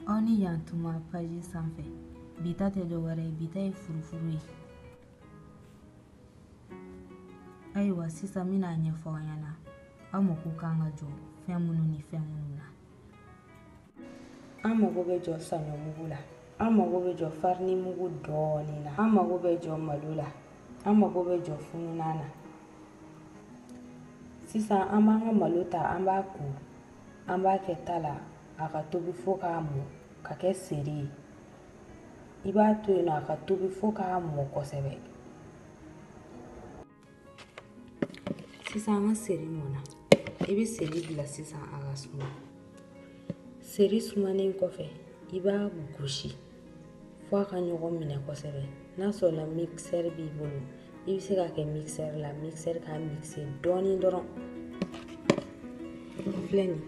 Aw ni yan tuma page sanfɛ. Bi ta tɛ dɔwɛrɛ ye, bi ta ye furufuru ye. Ayiwa sisan n bɛna ɲɛfɔ aw ɲɛna aw mako kan ka jɔ fɛn minnu ni fɛn minnu na. An mago bɛ jɔ saɲɔmugu la, an mago bɛ jɔ farinimugu dɔɔnin na, an mago bɛ jɔ malo la, an mago bɛ jɔ fununan na. Sisan an b'an ka malo ta, an b'a ko, an b'a kɛ ta la a ka tobi fo k'a mɔ ka kɛ seri ye. I b'a to yen nɔ a ka tobi fo k'a mɔ kosɛbɛ. Sisan an ka seri mɔna, i bɛ seri bila sisan a ka suma. Seri sumanen kɔfɛ, i b'a gosi fo a ka ɲɔgɔn minɛ kosɛbɛ. N'a sɔrɔla mixeur b'i bolo, i bɛ se k'a kɛ mixeur la, mixeur k'a mixer dɔɔnin dɔrɔn. Filɛ nin,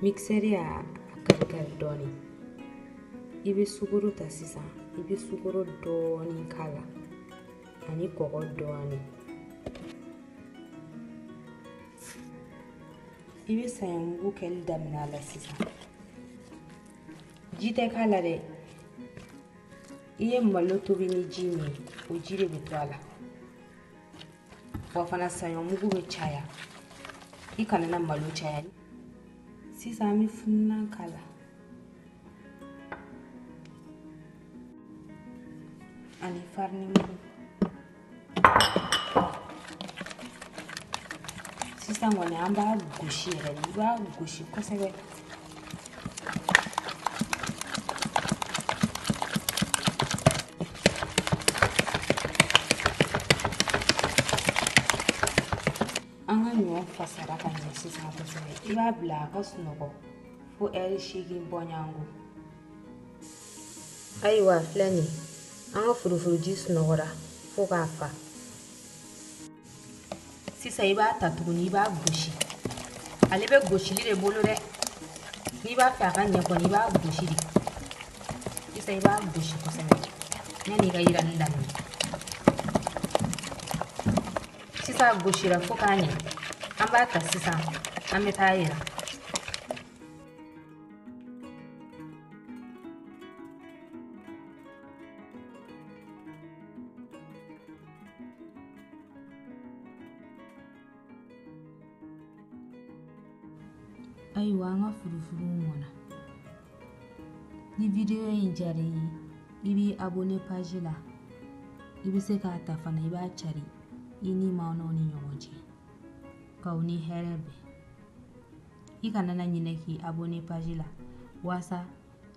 mixeur y'a kari-kari dɔɔnin. I bɛ sukaro ta sisan, i bɛ sukaro dɔɔnin k'a la ani kɔgɔ dɔɔnin. I bɛ saɲɔmugu kɛli daminɛ a la sisan. Ji tɛ k'a la dɛ. I ye malo tobi ni ji min ye, o ji de bɛ to a la. Wa fana saɲɔmugu bɛ caya. I kana na malo caya. Sisan an bɛ fununan k'a la. Ani farinimugu. Sisan kɔni an b'a gosi yɛrɛ de, i b'a gosi kosɛbɛ. An ka ɲɔ fasara ka ɲɛ sisan kosɛbɛ. I b'a bila a ka sunɔgɔ fo ɛri 8 bɔɲɔgɔnko. Ayiwa filɛ nin, an ka furufuruji sunɔgɔra fo k'a fa. Sisan i b'a ta tuguni, i b'a gosi. Ale bɛ gosili de bolo dɛ. N'i b'a fɛ a ka ɲɛ kɔni, i b'a gosi de. Sisan i b'a gosi kosɛbɛ yanni i ka yiranni daminɛ. Sisan a gosira fo k'a ɲɛ. An b'a ta sisan, an bɛ taa yiran. Ayiwa an ka furufuru mɔna. Ni video in diyara i ye, i b'i abonné page la. I bɛ se k'a ta fana, i b'a cari i ni maaw ni ɲɔgɔn cɛ. K'aw ni hɛrɛ bɛn. I kana na ɲinɛ k'i abonné page la waasa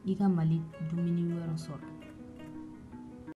i ka Mali dumuni wɛrɛ sɔrɔ.